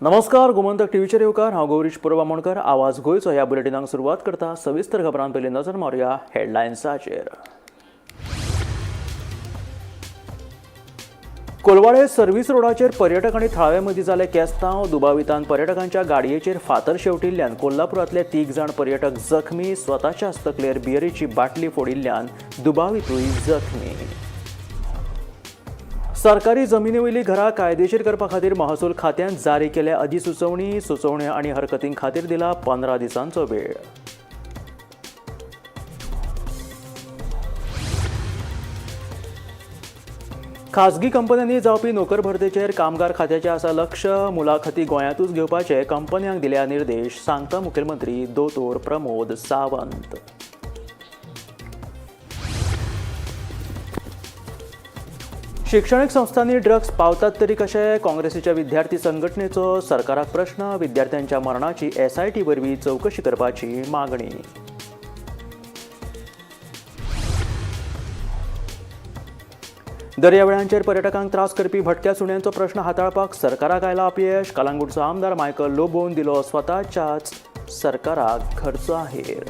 नमस्कार, गोमंतक टीव्हीचेर येवकार. हांव गौरीश परब आमोणकर. आवाज गोंयचो ह्या बुलेटिनाक सुरवात करता. सविस्तर खबरां पयलीं नजर मारुया हेडलायन्साचेर. कोलवाळे सर्व्हिस रोडाचेर पर्यटक आनी थळावे मदीं जाले केस्तांव. दुबावितान पर्यटकांच्या गाडयेचेर फातर शेवटिल्ल्यान कोल्हापुरांतले 3 जाण पर्यटक जखमी. स्वताच्या हस्तकलेर बियरीची बाटली फोडिल्ल्यान दुबावितूय जखमी. सरकारी जमिनी वयली घरां कायदेशीर करपा खातीर महसूल खात्यान जारी केल्या अधिसुचोवणी. सुचोवण्यो आनी हरकतीं खातीर दिला 15 दिसांचो वेळ. खाजगी कंपन्यांनी जावपी नोकर भरतेचेर कामगार खात्याचें आसा लक्ष. मुलाखती गोंयांतूच घेवपाचे कंपन्यांक दिल्या निर्देश, सांगता मुखेलमंत्री दोतोर प्रमोद सावंत. शिक्षणीक संस्थांनी ड्रग्स पावतात तरी कशे? काँग्रेसीच्या विद्यार्थी संघटनेचो सरकाराक प्रश्न. विद्यार्थ्यांच्या मरणाची एसआयटी वरवीं चवकशी करपाची मागणी. दर्यावेळांचेर पर्यटकांक त्रास करपी भटक्या सुण्यांचो प्रश्न हाताळपाक सरकाराक आयला अपयश. कलांगूटचो आमदार मायकल लोबोन दिलो स्वताच्याच सरकाराक खर्च आहेर.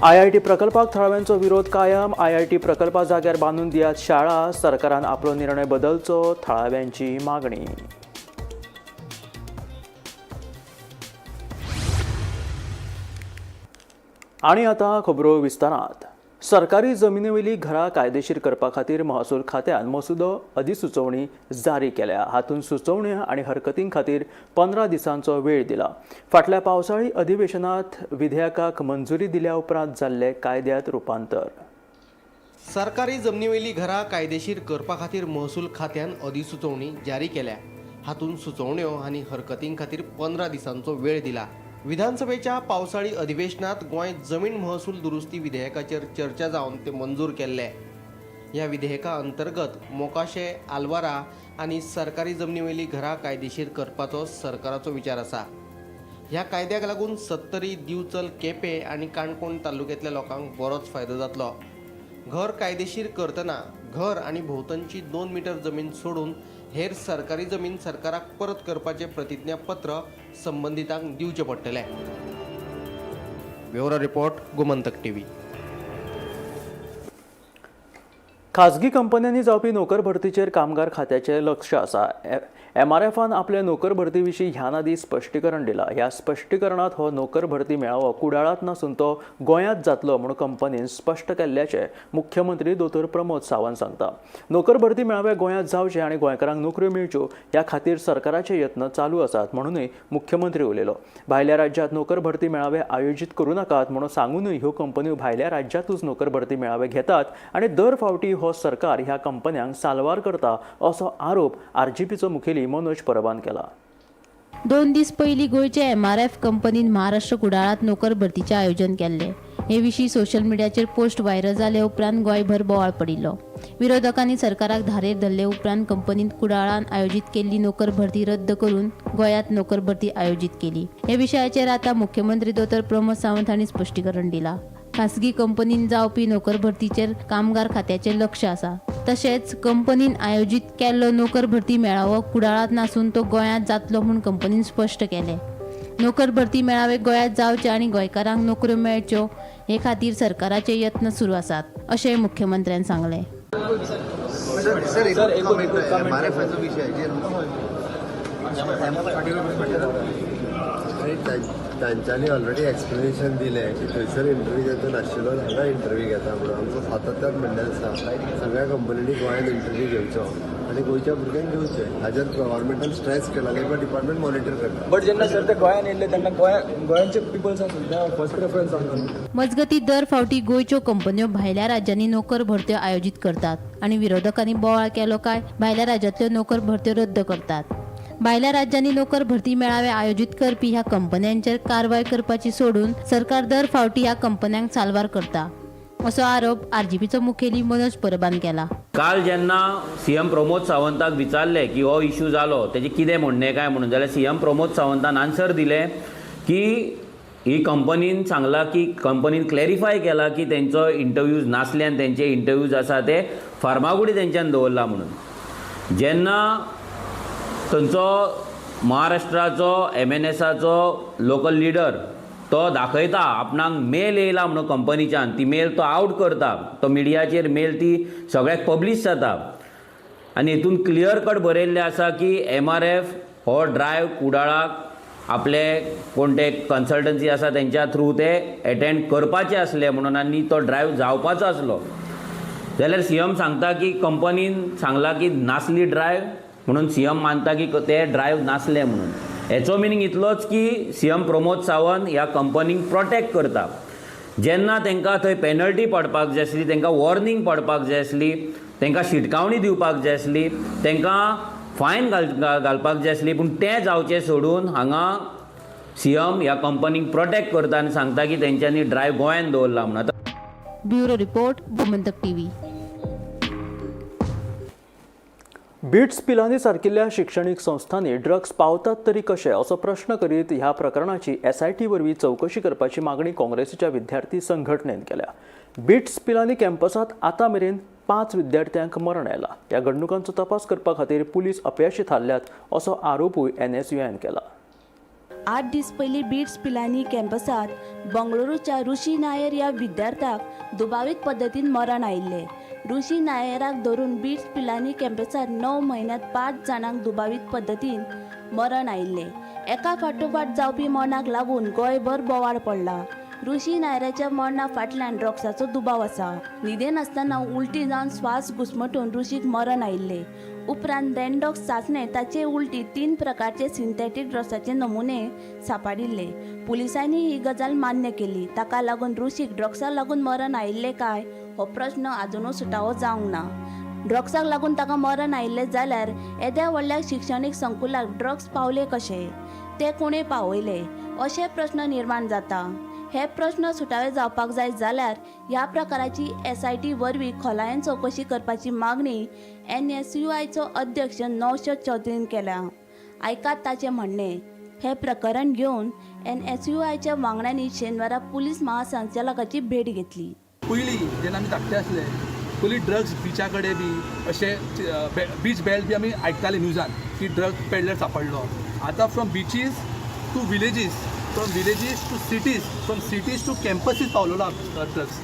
आयआयटी प्रकल्पाक थळाव्यांचो विरोध कायम. आयआयटी प्रकल्पा जाग्यार बांदून दियात शाळा. सरकारान आपलो निर्णय बदलचो, थळाव्यांची मागणी. आनी आतां खबरो विस्तारांत. सरकारी जमिनी वयली घरां कायदेशीर करपा खातीर महसूल खात्यान मसुदो अधिसुचोवणी जारी केल्या. हातूंत सुचोवण्यो आनी हरकतीं खातीर 15 दिसांचो वेळ दिला. फाटल्या पावसाळी अधिवेशनांत विधेयकाक मंजुरी दिल्या उपरांत जाल्ले कायद्यांत रुपांतर. सरकारी जमनीवयली घरां कायदेशीर करपा खातीर महसूल खात्यान अधिसुचोवणी जारी केल्या. हातूंत सुचोवण्यो आनी हरकतीं खातीर 15 दिसांचो वेळ दिला. विधानसभेच्या पावसाळी अधिवेशनात गोंय जमीन महसूल दुरुस्ती विधेयकाचेर चर्चा जावन ते मंजूर केल्ले. ह्या विधेयका अंतर्गत मोकाशे, आलवारा आनी सरकारी जमनीवयली घरां कायदेशीर करपाचो सरकाराचो विचार आसा. ह्या कायद्याक लागून सत्तरी, दिवचल, केपें आनी काणकोण तालुक्यांतल्या लोकांक बरोच फायदो जातलो. घर कायदेशीर करतना घर आनी भोंवतणची 2 मिटर जमीन सोडून हेर सरकारी जमीन सरकाराक परत करपाचें प्रतिज्ञापत्र संबंदितांक दिवचें पडटलें. Bureau report, Gomantak TV. खाजगी कंपन्यांनी जावपी नोकर भरतीचेर कामगार खात्याचें लक्ष आसा. एमआरएफान आपले नोकर भरती विशीं ह्यान आदीं स्पश्टीकरण दिलां. ह्या स्पश्टीकरणांत हो नोकर भरती मेळावो कुडाळांत नासून तो गोंयांत जातलो म्हूण कंपनीन स्पश्ट केल्ल्याचें मुख्यमंत्री दोतोर प्रमोद सावंत सांगता. नोकर भरती मेळावे गोंयांत जावचे आनी गोंयकारांक नोकऱ्यो मेळच्यो ह्या खातीर सरकाराचे यत्न चालू आसात म्हणूनय मुख्यमंत्री उलयलो. भायल्या राज्यांत नोकर भरती मेळावे आयोजीत करूं नाकात म्हणून सांगूनय ह्यो कंपन्यो भायल्या राज्यांतूच नोकर भरती मेळावे घेतात आनी दर फावटी हो सरकार ह्या कंपन्यांक साल्वार करता असो आरोप आरजीपीचो मुखेली मनोज परबान केला. 2 दीस पयलीं गोंयचे एमआरएफ कंपनीन महाराष्ट्र कुडाळांत नोकर भरतीचें आयोजन केल्लें. हे विशीं सोशल मिडियाचेर पोस्ट व्हायरल जाले उपरांत गोंयभर बोवाळ पडिल्लो. विरोधकांनी सरकाराक धारेर धरले उपरांत कंपनीन कुडाळांत आयोजीत केल्ली नोकर भरती रद्द करून गोंयांत नोकर भरती आयोजीत केली. हे विशयाचेर आतां मुख्यमंत्री दोतोर प्रमोद सावंत हांणी स्पश्टीकरण दिलां. खासगी कंपनीन जावपी नोकर भरतीचेर कामगार खात्याचें लक्ष आसा. तशेंच कंपनीन आयोजीत केल्लो नोकर भरती मेळावो कुडाळांत नासून तो गोंयांत जातलो म्हूण कंपनीन स्पश्ट केलें. नोकर भरती मेळावे गोंयांत जावचे आनी गोंयकारांक नोकऱ्यो मेळच्यो हे खातीर सरकाराचे यत्न सुरू आसात अशें मुख्यमंत्र्यान सांगलें. सर, एक एमआरएफाचो विशय तांच्यांनी ऑलरेडी एक्सप्लेनेशन दिलें की थंयसर इंटरव्यू घेता नाशिल्लो, हांगा इंटरव्यू घेता म्हणून. आमचो सातत्यान म्हणणें आसा सगळ्या कंपनींनी गोंयांत इंटरव्यू घेवचो आनी गोंयच्या भुरग्यांक घेवचें. हाजेर गव्हर्मेंटान स्ट्रेस केला, लेबर डिपार्टमेंट मॉनिटर करता. बट जेन्ना सर ते गोंयान येयल्ले तेन्ना गोंयांचे पिपल्सांक सुद्दां फर्स्ट प्रेफरन्स आमकां. मजगतीं, दर फावटी गोंयच्यो कंपन्यो भायल्या राज्यांनी नोकर भरत्यो आयोजीत करतात आनी विरोधकांनी बोवाळ केलो काय भायल्या राज्यांतल्यो नोकर भरत्यो रद्द करतात. भायल्या राज्यांनी नोकर भरती मेळावे आयोजीत करपी ह्या कंपन्यांचेर कारवाय करपाची सोडून सरकार दर फावटी ह्या कंपन्यांक साल्वार करता असो आरोप आरजीपीचो मुखेली मनोज परबान केला. काल जेन्ना सीएम प्रमोद सावंताक विचारलें की हो इशू जालो तेजें कितें म्हणणें काय म्हणून, जाल्यार सीएम प्रमोद सावंतान आन्सर दिलें की ही कंपनीन सांगलां की कंपनीन क्लॅरिफाय केलां की तेंचो इंटरव्यूज नासल्यान तेंचे इंटरव्यूज आसा ते फार्मागुडी तेंच्यान दवरला म्हणून. जेन्ना थंयचो महाराष्ट्राचो एमएनएसाचो लोकल लिडर तो दाखयता आपणाक मेल येयला म्हणून कंपनीच्यान, ती मेल तो आवट करता, तो मिडियाचेर मेल ती सगळ्याक पब्लीश जाता आनी हितून क्लियर कट बरयल्लें आसा की एमआरएफ हो ड्रायव कुडाळाक आपले कोण ते कन्सल्टन्सी आसा तेंच्या थ्रू ते एटेंड करपाचे आसले म्हणून आनी तो ड्रायव जावपाचो आसलो. जाल्यार सीएम सांगता की कंपनीन सांगला की नासली ड्रायव म्हणून, सीएम मानता की ते ड्रायव नासले म्हणून. हेचो मिनींग इतलोच की सीएम प्रमोद सावंत ह्या कंपनीक प्रोटेक्ट करता. जेन्ना तांकां थंय पेनल्टी पडपाक जाय आसली, तांकां वॉर्निंग पडपाक जाय आसली, तांकां शिटकावणी दिवपाक जाय आसली, तांकां फायन घालपाक जाय आसली, पूण तें जावचें सोडून हांगा सीएम ह्या कंपनीक प्रोटेक्ट करता आनी सांगता की तेंच्यांनी ड्रायव गोंयांत दवरला म्हणून. Bureau report, Gomantak TV. BITS Pilani सारकिल्ल्या शिक्षणीक संस्थांनी ड्रग्स पावतात तरी कशे असो प्रश्न करीत ह्या प्रकरणाची एसआयटी वरवीं चवकशी करपाची मागणी काँग्रेसीच्या विद्यार्थी संघटनेन केल्या. बिट्स पिलानी कॅम्पसांत आतां मेरेन 5 विद्यार्थ्यांक मरण आयलां. ह्या घडणुकांचो तपास करपा खातीर पुलीस अपयशी थारल्यात असो आरोपूय एनएसयूआयन केला. 8 दीस पयलीं बिट्स पिलानी कॅम्पसांत बंगळुरूच्या ऋषी नायर ह्या विद्यार्थ्याक दुबावीत पद्दतीन मरण आयिल्लें. ऋषी नायराक धरून बिट्स पिलानी कॅम्पसांत 9 म्हयन्यांत 5 जाणांक दुबावीत पद्दतीन मरण आयिल्लें. एका फाटोफाट जावपी मरणाक लागून गोंयभर बोवाळ पडला. ऋषी नायराच्या मरणा फाटल्यान ड्रग्साचो दुबाव आसा. न्हिदेन आसतना उलटी जावन श्वास घुस्मटून ऋषीक मरण आयिल्लें. उपरांत रॅन्डॉक्स चांचणेंत ताचे उलटी 3 प्रकारचे सिंथेटीक ड्रग्साचे नमुने सांपडिल्ले. पुलिसांनी ही गजाल मान्य केली. ताका लागून ऋषीक ड्रग्साक लागून मरण आयिल्लें काय हो प्रश्न आजुनूय सुटावो जावंक ना. ड्रग्साक लागून ताका मरण आयिल्लें जाल्यार येद्या व्हडल्या शिक्षणीक संकुलाक ड्रग्स पावले कशे, ते कोणें पावयले अशे प्रश्न निर्माण जाता. हे प्रश्न सुटावे जावपाक जाय जाल्यार ह्या प्रकाराची एसआयटी वरवीं खोलायेन चवकशी करपाची मागणी एनएसयूआयचो अध्यक्ष नौशद चौधरीन केल्या. आयकात ताचें म्हणणें. हें प्रकरण घेवन एनएसयूआयच्या वांगड्यांनी शेनवारा पुलीस महासंचालकाची भेट घेतली. पयलीं जेन्ना आमी धाकटे आसले, पयलीं ड्रग्स बिचा कडेन बी अशे बीच बेल्ट बी आमी आयकताले न्यूजान की ड्रग पेडलर सांपडलो. आतां from beaches to villages, from villages to cities, from cities to campuses पावलेलो drugs.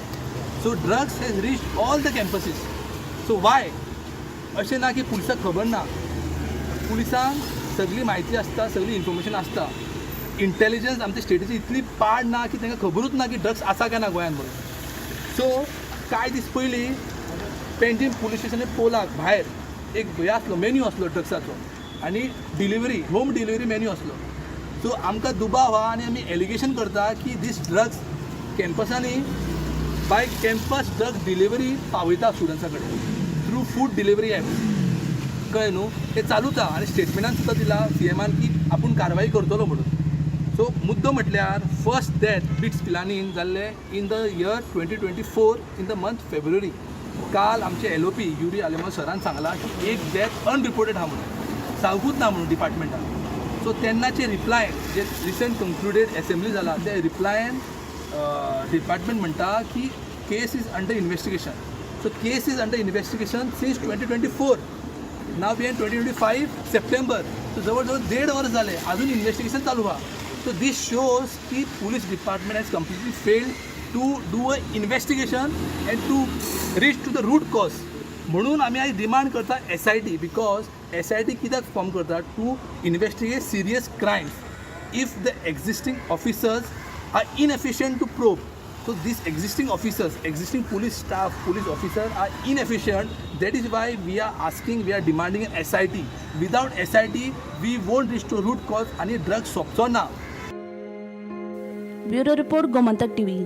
So drugs has reach all the campuses. So why अशें ना की पुलिसांक खबर ना? पुलिसांक सगळी म्हायती आसता, सगळी इन्फॉर्मेशन आसता. इंटेलिजन्स आमच्या स्टेटीची इतली पाड ना की तांकां खबरूच ना की ड्रग्स आसा काय ना गोंयांत म्हणून. सो कांय दीस पयलीं पेंजीम पुलीस स्टेशनार पोलाक भायर एक हे आसलो, मेन्यू आसलो ड्रग्साचो आनी डिलिव्हरी, होम डिलिव्हरी मेन्यू आसलो. सो आमकां दुबाव आहा आनी आमी एलिगेशन करता की दीस ड्रग्स कॅम्पसांनी बाय कॅम्पस ड्रग डिलिव्हरी पावयता स्टुडंट्सा कडेन थ्रू फूड डिलिव्हरी ॲप. कळ्ळें न्हू? हें चालूच आहा आनी स्टेटमेंटान सुद्दां दिला सीएमान की आपूण कारवाई करतलो म्हणून. सो मुद्दो म्हटल्यार फर्स्ट डेथ बिट्स पिलानीन जाल्ले in the year 2024 in the month February. काल आमचे एलओपी युरी आलेमाव सरान सांगलां की एक डेथ अनरिपोर्टेड आहा म्हणून, सांगूच ना म्हणून डिपार्टमेंटान. सो तेन्नाचे रिप्लायन जे रिसंट कंक्लुडेड एसेंब्ली जाला ते रिप्लायन डिपार्टमेंट म्हणटा की case is under investigation. So case is under investigation since 2024. Now we in 2025 September. So जवळ जवळ 1.5 वर्स जालें, अजून इन्वेस्टिगेशन चालू आहा. सो दीस शोज की police department has completely failed to do a investigation and to reach to the root cause. म्हणून आमी आयज डिमांड करता SIT, because SIT कित्याक फॉर्म करता? To investigate serious crimes. If the existing officers are inefficient to probe, so these existing officers, existing police staff, police officer are inefficient. That is why we are asking, we are demanding an SIT. Without SIT we won't reach to root cause आणि drugs सोंपचो ना. Bureau report, Gomantak TV.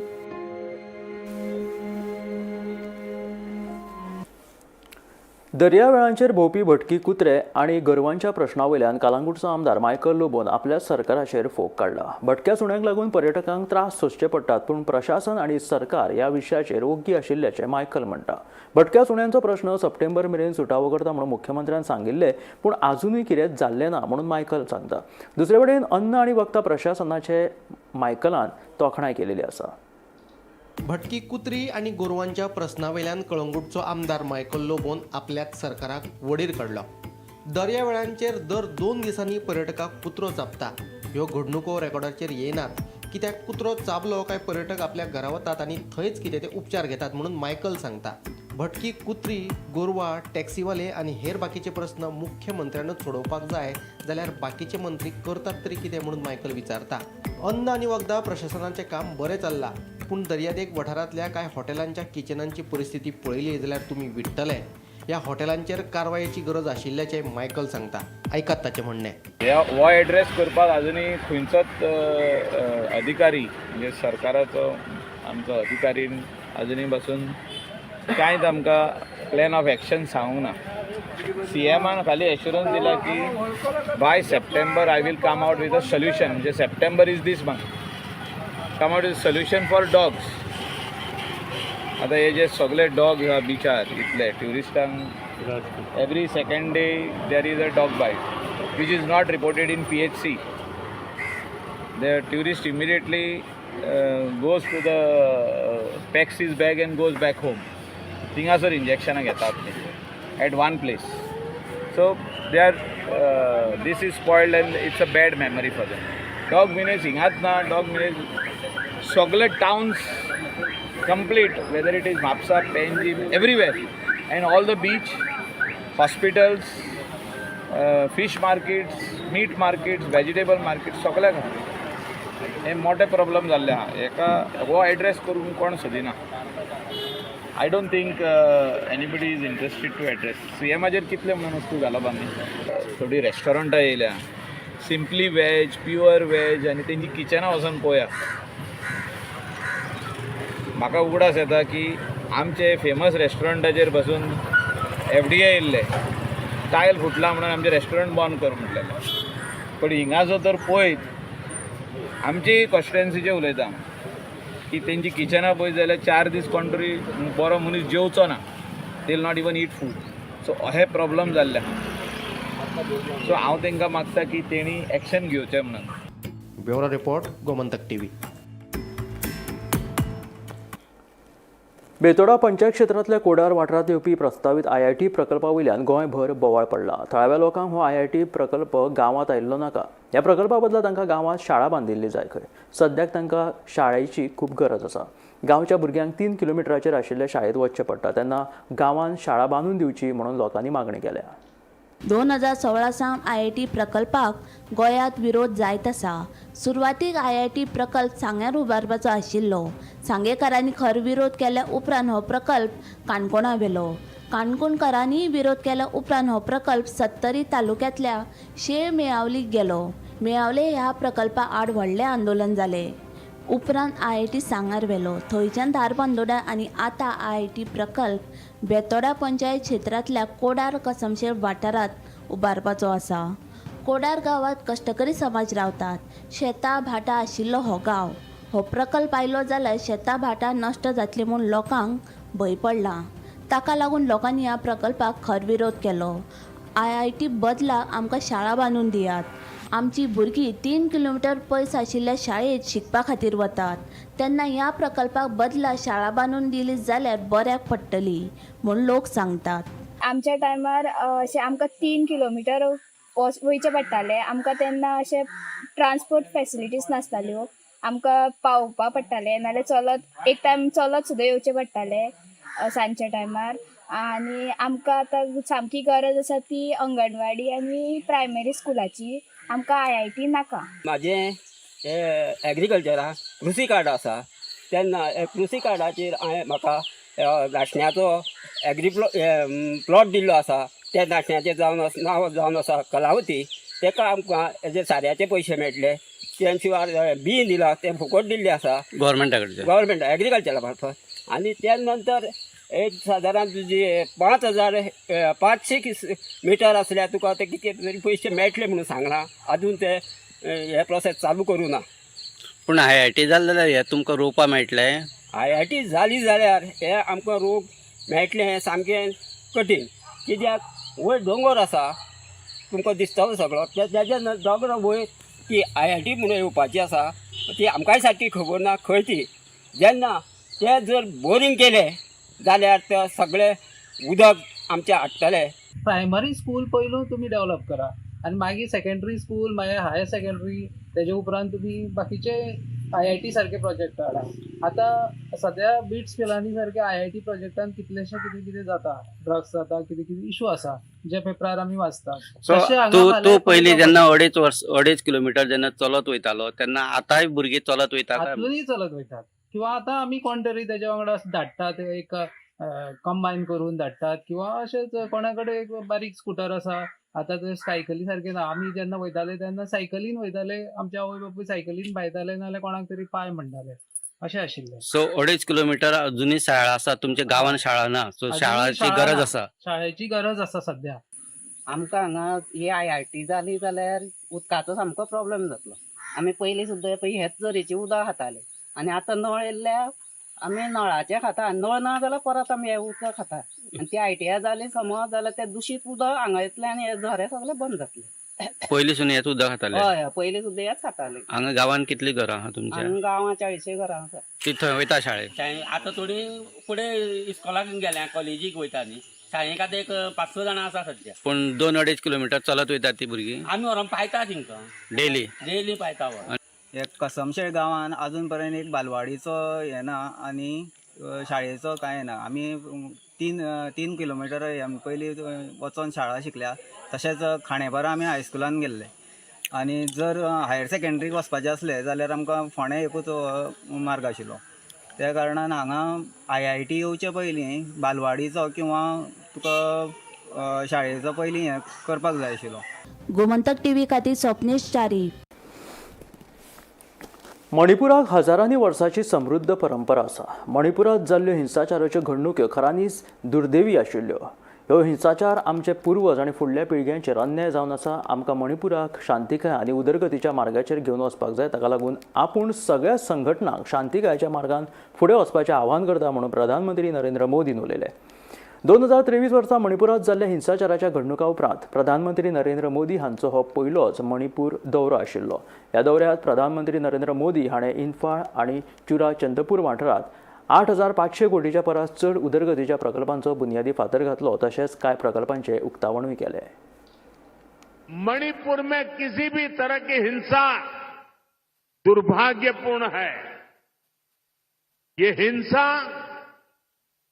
दर्यावेळांचेर भोंवपी भटकी कुत्रे आनी गोरवांच्या प्रश्ना वयल्यान कालांगूटचो आमदार Michael लोबोन आपल्या सरकाराचेर फोग काडला. भटक्या सुण्यांक लागून पर्यटकांक त्रास सोंसचे पडटात, पूण प्रशासन आनी सरकार ह्या विशयाचेर ओग्गी आशिल्ल्याचें मायकल म्हणटा. भटक्या सुण्यांचो प्रश्न सप्टेंबर मेरेन सुटावो करता म्हणून मुख्यमंत्र्यान सांगिल्लें, पूण आजुनूय कितेंच जाल्लें ना म्हणून मायकल सांगता. दुसरे वटेन अन्न आनी वखदां प्रशासनाचे मायकलान तोखणाय केलेली आसा. भटकी कुत्री आनी गोरवांच्या प्रस्ना वयल्यान कळंगूटचो आमदार मायकल लोबोन आपल्याच सरकाराक वडीर काडलो. दर्यावेळांचेर दर 2 दिसांनी पर्यटकाक कुत्रो चाबता. ह्यो घडणुको रेकॉर्डाचेर येनात, कित्याक कुत्रो चाबलो काय पर्यटक आपल्या घरा वतात आनी थंयच कितें ते उपचार घेतात म्हणून मायकल सांगता. भटकी कुत्री, गोरवां, टॅक्सीवाले आनी हेर बाकीचे प्रस्न मुख्यमंत्र्यानूच सोडोवपाक जाय जाल्यार बाकीचे मंत्री करतात तरी कितें म्हणून मायकल विचारता. अन्न आनी वखदां प्रशासनाचें काम बरें चल्लां, पूण दर्यादेग वाठारांतल्या कांय हॉटेलांच्या किचनांची परिस्थिती पळयली जाल्यार तुमी विट्टले. ह्या हॉटेलांचेर कारवायेची गरज आशिल्ल्याचें मायकल सांगता. आयकात ताचें म्हणणें. हो एड्रेस करपाक अजुनूय खंयचोच अधिकारी, म्हणजे सरकाराचो आमचो अधिकारी अजुनूय पासून कांयच आमकां प्लॅन ऑफ एक्शन सांगूंक ना. सीएमान खाली एश्युरन्स दिला की by September I will come out with a solution. म्हणजे September is this month, come out with solution for dogs. आतां हे जे सगळे डॉग ह्या बिचार इतले ट्युरिस्टांक every second day there is a dog bite which is not reported in PHC. The tourist immediately goes to the packs his bag and goes back home. थिंगासर इंजेक्शनां घेता आपली at one place. So they are this is spoiled and it's a bad memory for them. Dog menace हिंगाच ना, dog menace सगळे towns complete, whether it is Mapusa, Panjim, everywhere, and all the beach, hospitals, fish markets, meat markets, vegetable markets, सगळ्याक आहा. हे मोठे problem जाल्ले आहा. हेका हो एड्रेस करूंक कोण सोदिना. I don't think anybody is interested to address. C एमाचेर कितले म्हणून वस्तू घालप आमी. थोडीं रेस्टॉरंटां येयल्या, सिंपली वॅज, प्युअर वॅज, आनी तेंची किचनां वचोन पळोवया. म्हाका उगडास येता की आमचे फेमस रेस्टॉरंटाचेर बसून एफडीए येयल्ले, टायल फुटला म्हणून आमचें रेस्टॉरंट बंद कर म्हटलेलें. पण हिंगा जो तर पळयत, आमची कॉन्स्टिट्युएन्सीचे उलयता की तेंची किचनां पळयत जाल्यार 4 दीस कोण तरी बरो मनीस जेवचो ना. They not even eat food. So हे प्रॉब्लम जाल्ले आहा. सो हांव तांकां मागता की तेणी एक्शन घेवचें म्हणून. Bureau report, Gomantak TV. Betora panchayat क्षेत्रांतल्या कोडार वाठारांत येवपी प्रस्तावीत आयआयटी प्रकल्पा वयल्यान गोंयभर बोवाळ पडला. थळाव्या लोकांक हो आयआयटी प्रकल्प गांवांत आयिल्लो नाका. ह्या प्रकल्पा बदला तांकां गांवांत शाळा बांदिल्ली जाय खंय. सद्याक तांकां शाळेची खूब गरज आसा. गांवच्या भुरग्यांक 3 किलोमिटराचेर आशिल्ल्या शाळेंत वचचें पडटा, तेन्ना गांवांत शाळा बांदून दिवची म्हणून लोकांनी मागणी केल्या. 2016 सावन आयआयटी प्रकल्पाक गोंयांत विरोध जायत आसा. सुरवातीक आयआयटी प्रकल्प सांग्यार उबारपाचो आशिल्लो. सांगेकारांनी खर विरोध केल्या उपरांत हो प्रकल्प काणकोणा व्हेलो. काणकोणकारांनीय विरोध केल्या उपरांत हो प्रकल्प सत्तरी तालुक्यांतल्या शेळ मेळावलीक गेलो. मेळावले ह्या प्रकल्पा आड व्हडलें आंदोलन जालें. उपरांत आयआयटी सांग्यार व्हेलो. थंयच्यान धारबांदोड्या आनी आतां आयआयटी प्रकल्प बेतोडा पंचायत क्षेत्रांतल्या कोडार कसमशेर वाठारांत उबारपाचो आसा. कोडार गांवांत कश्टकरी समाज रावतात. शेतां भाटां आशिल्लो हो गांव. हो प्रकल्प आयलो जाल्यार शेतां भाटां नश्ट जातलीं म्हूण लोकांक भंय पडला. ताका लागून लोकांनी ह्या प्रकल्पाक खर विरोध केलो. आयआयटी बदला आमकां शाळा बांदून दियात. आमची भुरगीं 3 किलोमिटर पयस आशिल्ल्या शाळेंत शिकपा खातीर वतात, तेन्ना ह्या प्रकल्पाक बदला शाळा बांदून दिली जाल्यार बऱ्याक पडटली म्हूण लोक सांगतात. आमच्या टायमार अशें आमकां 3 किलोमिटर वयचें पडटालें. आमकां तेन्ना अशें ट्रान्सपोर्ट फेसिलिटीज नासताल्यो. आमकां पावोवपा पडटालें, नाल्यार चलत, एक टायम चलत सुद्दां येवचें पडटालें सांजच्या टायमार. आनी आमकां आतां सामकी गरज आसा ती अंगणवाडी आनी प्रायमरी स्कुलाची. आमकां आयआयटी नाका. म्हाजें एग्रीकल्चरा कृषी कार्ड आसा. तेन्ना कृषी कार्डाचेर हांवें म्हाका नाशण्याचो एग्री प्लॉट दिल्लो आसा. त्या नाशण्याचें जावन नांव जावन आसा कलावती. तेका आमकां हेजे साऱ्याचे पयशे मेळटले. त्या शिवाय बी दिलां तें फुकट दिल्लें आसा. गव्हर्मेंटा कडच्यान? गव्हर्मेंट एग्रीकल्चरा मार्फत. आनी त्या नंतर एक सादारण तुजी 5000 500 मिटर आसल्यार तुका ते कितें तरी पयशे मेळटले म्हणून सांगलां. अजून ते हे प्रोसेस चालू करूं ना. पूण आयआयटी जालें जाल्यार हे तुमकां रोवपा मेळटलें? आयआयटी जाली जाल्यार हे आमकां रोग मेळटलें हें सामकें कठीण, कित्याक वयर दोंगर आसा, तुमकां दिसतलो सगळो. तेज्या दोंगरा वयर ती आयआयटी म्हणून येवपाची आसा. ती आमकांय सारकी खबर ना खंय ती. जेन्ना ते जर बोरींग केलें जाल्यार ते सगळें उदक आमचें हाडटले. प्रायमरी स्कूल पयलू तुमी डेवलप करा आनी मागीर सेकेंडरी स्कूल, मागीर हायर सेकेंडरी, तेजे उपरांत तुमी बाकीचे आयआयटी सारके प्रोजेक्ट हाडा. आतां सद्या बिट्स पिलानी सारके आयआयटी प्रोजेक्टान कितलेशे कितें कितें जाता, ड्रग्स जाता, कितें कितें इशू आसा जे पेपरार आमी वाचतात. सो तशें हांगा तूं फाल्यां तूं पयलीं पळोवपाक जेन्ना 2.5 किलोमिटर जेन्ना चलत वयतालो तेन्ना आतांय भुरगीं चलत वयता काय? आतूनय चलत वयतात किंवा आतां आमी कोण तरी तेज्या वांगडा धाडटात, एक कंबायन करून धाडटात किंवा अशेंच कोणा कडेन एक बारीक स्कुटर आसा. आतां ते सायकली सारके ना. आमी जेन्ना वयताले तेन्ना सायकलीन वयताले, आमचे आवय बापूय सायकलीन भायताले नाल्यार कोणाक तरी पाय म्हणटाले, अशें आशिल्लें. सो 2.5 किलोमिटर अजुनूय शाळा आसा तुमच्या गांवान, शाळा ना, सो अजुनूय शाळाची शाळा गरज ना. आसा. शाळेची गरज आसा सद्या. आमकां हांगा ही आयआयटी जाली जाल्यार उदकाचो सामको प्रोब्लेम जातलो. आमी पयलीं सुद्दां पळय हेच झरीचें उदक खाताले आनी आतां नळ येयल्ल्या आमी नळाचें खाता, नळ ना जाल्यार परत आमी हें उदक खाता. आनी ती आयटीआय जाली समज जाल्यार तें दुशीत उदक हांगा येतलें आनी हे झरे सगळे बंद जातले. पयलीं हेच उदक खाताले? हय, पयलीं सुद्दां हेच खाताले. हांगा गांवान कितलीं घरां आहा तुमच्या? हांगा गांवांत 40 घरां आसा. ती थंय वयता शाळेक? आतां थोडीं फुडें इस्कॉलाक गेल्या, कॉलेजीक वयता न्ही. शाळेक आतां एक 5-6 जाणां आसा सद्या. पूण 2-2.5 किलोमिटर चलत वयतात ती भुरगीं? आमी व्हरोन पायता तेंकां. डेली? डेली पायता व्हरोन. एक कसमशेळ गांवान अजून पर्यंत एक बालवाडीचो हें ना आनी शाळेचो कांय ना. आमी 3 किलोमिटर पयलीं वचोन शाळा शिकल्या. तशेंच खांडेपारा आमी हायस्कुलान गेल्ले आनी जर हायर सेकेंडरीक वचपाचें आसलें जाल्यार आमकां फोंडें एकूच मार्ग आशिल्लो. त्या कारणान हांगा आयआयटी येवचे पयलीं बालवाडीचो किंवा तुका शाळेचो पयलीं हें करपाक जाय आशिल्लो. गोमंतक टीव्ही खातीर स्वप्नेश च्यारी. मणिपुराक हजारांनी वर्सांची समृद्ध परंपरा आसा. मणिपुरांत जाल्ल्यो हिंसाचाराच्यो घडणुक्यो खऱ्यांनीच दुर्दैवी आशिल्ल्यो. ह्यो हिंसाचार आमचे पुर्वज आनी फुडल्या पिळग्यांचेर अन्याय जावन आसा. आमकां मणिपुराक शांतिकाय आनी उदरगतीच्या मार्गाचेर घेवन वचपाक जाय. ताका लागून आपूण सगळ्या संघटनांक शांतिकायेच्या मार्गान फुडें वचपाचें आवाहन करता म्हणून प्रधानमंत्री नरेंद्र मोदीन उलयले. 2023 वर्सा मणिपुरांत जाल्ल्या हिंसाचाराच्या घडणुका उपरांत प्रधानमंत्री नरेंद्र मोदी हांचो हो पयलोच मणिपूर दौरो आशिल्लो. ह्या दौऱ्यांत प्रधानमंत्री नरेंद्र मोदी हाणें इम्फाळ आनी चुराचंदपूर वाठारांत 8500 कोटीच्या परस चड उदरगतीच्या प्रकल्पांचो बुनियादी फातर घातलो, तशेंच कांय प्रकल्पांचें उक्तावणूय केलें. मणिपुर में किसी भी तरह की हिंसा दुर्भाग्यपूर्ण है. ये हिंसा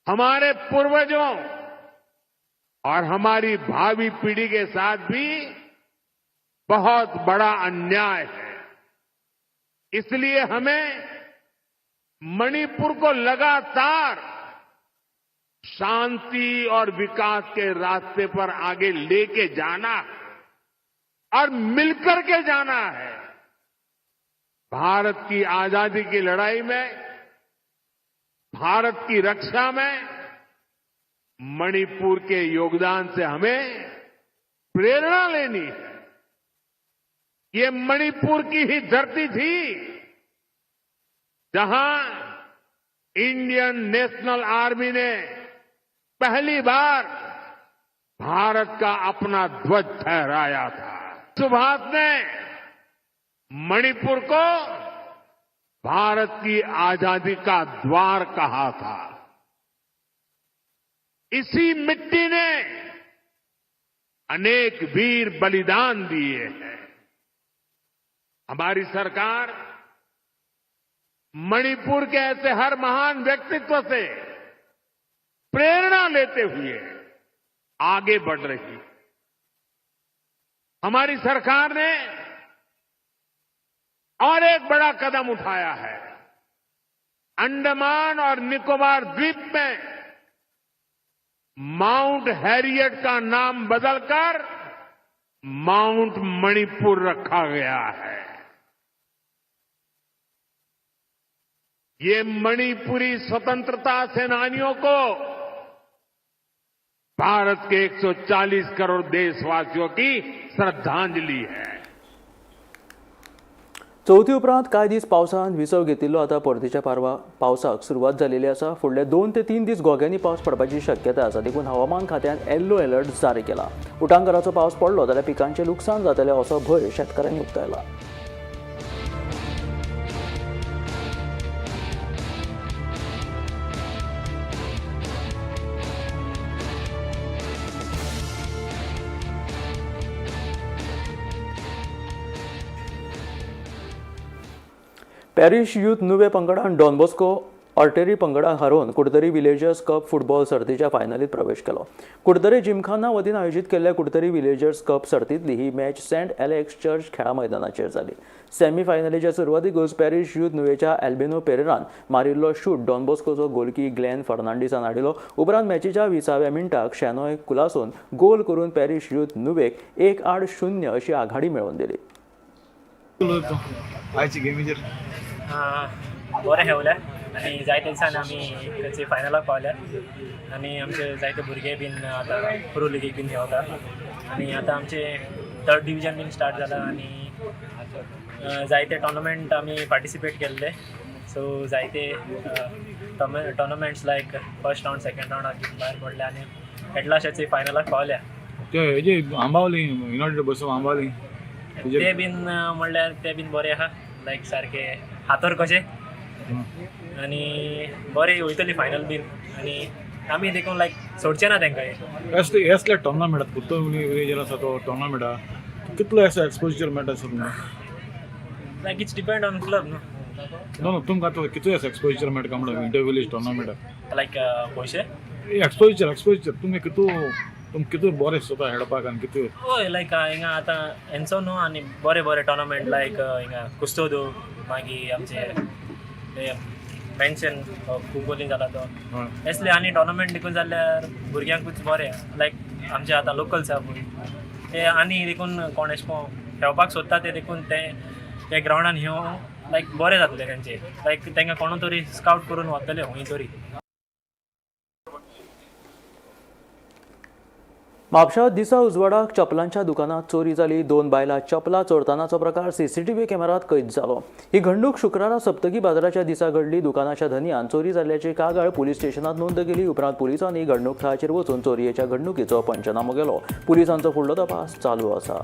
हमारे पूर्वजों और हमारी भावी पीढ़ी के साथ भी बहुत बड़ा अन्याय है. इसलिए हमें मणिपुर को लगातार शांति और विकास के रास्ते पर आगे लेके जाना है और मिलकर के जाना है. भारत की आजादी की लड़ाई में, भारत की रक्षा में मणिपुर के योगदान से हमें प्रेरणा लेनी है. ये मणिपुर की ही धरती थी जहां इंडियन नेशनल आर्मी ने पहली बार भारत का अपना ध्वज फहराया था. सुभाष ने मणिपुर को भारत की आजादी का द्वार कहा था. इसी मिट्टी ने अनेक वीर बलिदान दिए हैं. हमारी सरकार मणिपुर के ऐसे हर महान व्यक्तित्व से प्रेरणा लेते हुए आगे बढ़ रही है. हमारी सरकार ने और एक बड़ा कदम उठाया है. अंडमान और निकोबार द्वीप में माउंट हैरियट का नाम बदलकर माउंट मणिपुर रखा गया है. ये मणिपुरी स्वतंत्रता सेनानियों को भारत के 140 करोड़ देशवासियों की श्रद्धांजलि है. चवथी उपरांत कांय दीस पावसान विसव घेतिल्लो. आतां परतीच्या पारवा पावसाक सुरवात जाल्ली आसा. फुडले 2 ते 3 दीस घोग्यांनी पावस पडपाची शक्यताय आसा. देखून हवामान खात्यान येल्लो अलर्ट जारी केला. उटांगाराचो पावस पडलो जाल्यार पिकांचें लुकसाण जातलें असो भंय शेतकारांनी उक्तायला. पॅरिश यूथ नुवे पंगडान डॉन बॉस्को ऑर्टेरी पंगडाक हारोवन कुडतरी विलेजर्स कप फुटबॉल सर्तीच्या फायनलीत प्रवेश केलो. कुडतरी जिमखाना वतीन आयोजीत केल्ल्या कुडतरी विलेजर्स कप सर्तींतली ही मॅच सेंट एलेक्स चर्च खेळा मैदानाचेर जाली. सेमी फायनलीच्या सुरवातीकूच पॅरिश यूथ नुवेच्या एल्बिनो पेरेरान मारिल्लो शूट डॉन बॉस्कोचो गोलकी ग्लॅन फर्नांडीसान हाडिलो. उपरांत मॅचीच्या 20व्या मिनटाक शेनॉय कुलासोन गोल करून पॅरिश यूथ नुवेक 1-0 अशी आघाडी मेळोवन दिली. बरें खेळले आनी जायते दिसान आमी खंयचे फायनलाक पावल्या आनी आमचे जायते भुरगे बीन आतां प्रो लिगीक बीन खेळटा आनी आतां आमचे थर्ड डिविजन बीन स्टार्ट जाला आनी जायते टोर्नामेंट आमी पार्टिसिपेट केल्ले. सो जायते tournaments like first round, second रावंडाक भायर पडले आनी एटलास्ट फायनलाक पावल्या. ते हेजे आंबावली युनायटेड बसून आंबावली ते बीन म्हणल्यार ते बीन बरे आहा, लायक सारके हातर कशे आनी बरे वयतली फायनल बीन आनी आमी देखून लायक सोडचे ना तेंकां. असले असले टोर्नामेंटात कुत्तोली विलेजर आसा तो टोर्नामेंटा कितलो असो एक्सपोजर मेळटा सर तुमकां? Like it's depend on club न्हू. नो नो, तुमकां आतां कितलो असो एक्सपोजर मेळटा म्हणून इंटर विलेज टोर्नामेंटाक? लायक पयशे? एक्सपोजर एक्सपोजर तुमी कितू तुम कितू बरें दिसता खेळपाक आनी कितू? हय, लायक हिंगा आतां हेंचो न्हू आनी बरे बरे टोर्नामेंट लायक हिंगा कुस्तोदो, मागीर आमचे मेन्शन कुंकोली जाला तो, असले आनी टोर्नामेंट देखून जाल्यार भुरग्यांकूच बरें. लायक आमचे आतां लोकल्स आहा पळय ते आनी देखून कोण एशें कोन्न खेळपाक सोदता ते देखून ते ते ग्रावंडान येवन लायक बरें जातलें तेंचें. लायक तांकां कोणू तरी स्कावट करून वतले खंय तरी. म्हापशा दिसा उजवाडाक चपलांच्या दुकानात चोरी जाली. 2 बायलां चपलां चोरतानाचो प्रकार सीसीटीव्ही कॅमेरात कैद जालो. ही घडणूक शुक्रारा सप्तकी बाजाराच्या दिसा घडली. दुकानाच्या धनयान चोरी जाल्ल्याची कागाळ पुलीस स्टेशनात नोंद केली. उपरांत पुलिसांनी घडणूक थळाचेर वचून चोरयेच्या घडणुकीचो पंचनामो केलो. पुलिसांचो फुडलो तपास चालू आसा.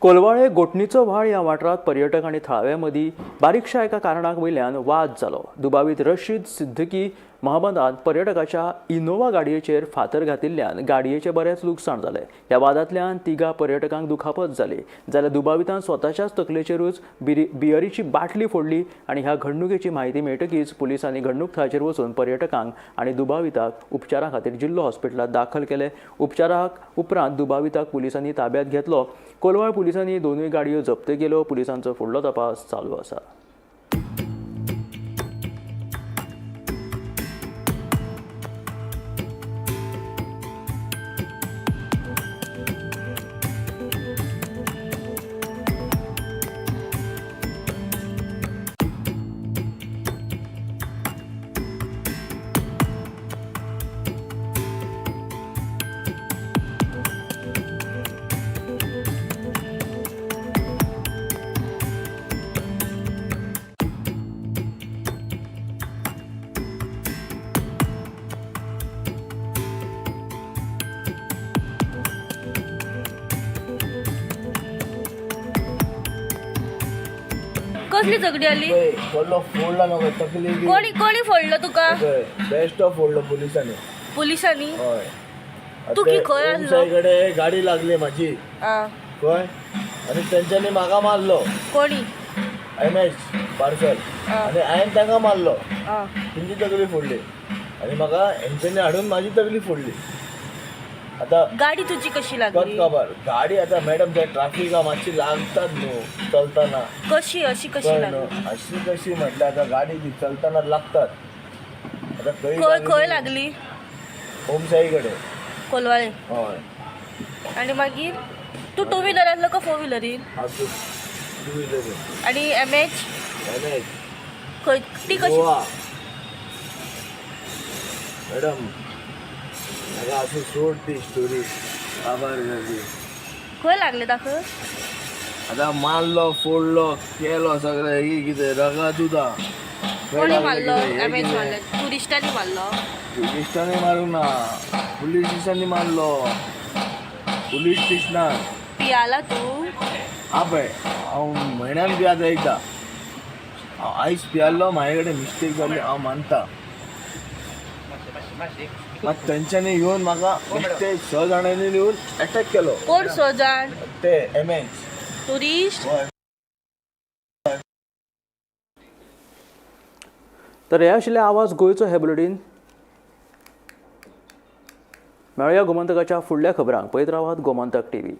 कोलवाळे गोठणीचो व्हाळ ह्या वाठारांत पर्यटक आनी थळाव्या मदीं बारीकशा एका कारणाक वयल्यान वाद जालो. दुबावीत रशीद सिद्दीकी महमदान पर्यटकाच्या इनोवा गाडयेचेर फातर घातिल्ल्यान गाडयेचें बरेंच लुकसाण जालें. ह्या वादांतल्यान 3 पर्यटकांक दुखापत जाली. जाल्यार दुबावितान स्वताच्याच तकलेचेरूच बियरीची बाटली फोडली आनी ह्या घडणुकेची म्हायती मेळटकीच पुलिसांनी घडणूक थळाचेर वचून पर्यटकांक आनी दुबाविताक उपचारा खातीर जिल्लो हॉस्पिटलांत दाखल केले. उपचाराक उपरांत दुबाविताक पुलिसांनी ताब्यात घेतलो. कोलवाळ पुलिसांनी 2 गाडयो जप्त केल्यो. पुलिसांचो फुडलो तपास चालू आसा. कसली झगडी आली? फोडलो फोडला न्हू तकली. कोणी कोणी फोडलो तुका? बेस्ट ऑफ फोडलो पोलिसांनी. पोलिसांनी? हय. तू की खंय आसलो? कडेन गाडी लागली म्हाजी खंय आनी तेंच्यांनी म्हाका मारलो. कोणी? M H parcel. आनी हांवें तांकां मारलो, तेंची तकली फोडली आनी म्हाका हेंच्यांनी हाडून म्हाजी तकली फोडली. आता गाडी तुजी कशी लागली? खबर गाडी आता मॅडम त्या ट्राफिका मातशी लागतात न्हू चलतना. कशी अशी कशी लागली? अशी कशी म्हटल्यार आता गाडी ती चलतना लागतात. आता खंय खंय लागली? ओमसाई कडेन, कोलवाळे. हय. आनी मागीर तू टू व्हिलर आसलो का फोर व्हिलरीन? टू व्हिलरीन. आनी एम एच? एम एच खंय ती कशी? मॅडम, म्हाका आसूं, सोड ती स्टोरी, काबार जाली. खंय लागले दाखय. आतां मारलो, फोडलो, केलो सगळें. ही कितें रगत उदा. कोणी मारलो? एम एच मारलो? टुरिस्टांनी मारलो? ट्युरिस्टांनी मारूंक ना, पुलीस स्टेशनांनी मारलो, पुलीस स्टेशनार. पियाला तूं? हा पळय, हांव म्हयन्यान पियाता एकदां. हांव आयज पियाल्लो, म्हाजे कडेन मिस्टेक जाली, हांव मानता. मात तेंच्यांनी येवन म्हाका बेश्टे स जाणांनी येवन एटॅक केलो. कोण स जाण? ते एम एच. टुरिस्ट? हय. तर हे आशिल्ले आवाज गोंयचो हे बुलेटीन. मेळया गोमंतकाच्या फुडल्या खबरांक. पळयत रावात गोमंतक टीव्ही.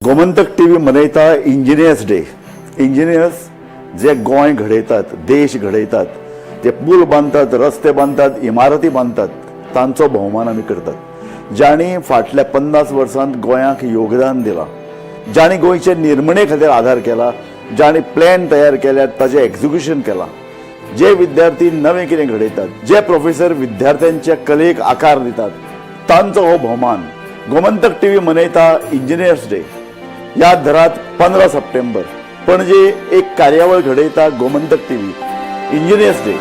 गोमंतक टीव्ही मनयता इंजिनियर्स डे. इंजिनियर्स जे गोंय घडयतात, देश घडयतात, ते पूल बांदतात, रस्ते बांदतात, इमारती बांदतात, तांचो भोवमान आमी करतात. जांणी फाटल्या 50 वर्सांत गोंयाक योगदान दिलां, जांणी गोंयचे निर्मणे खातीर आधार केला, जांणी प्लॅन तयार केल्यात, ताचें एक्झिक्युशन केलां, जे विद्यार्थी नवें कितें घडयतात, जे प्रोफेसर विद्यार्थ्यांच्या कलेक आकार दितात, तांचो हो भोवमान. गोमंतक टीव्ही मनयता इंजिनियर्स डे. याद धरात, 15 सप्टेंबर, पणजे एक कार्यावळ घडयता गोमंतक टीव्ही, इंजिनियर्स डे.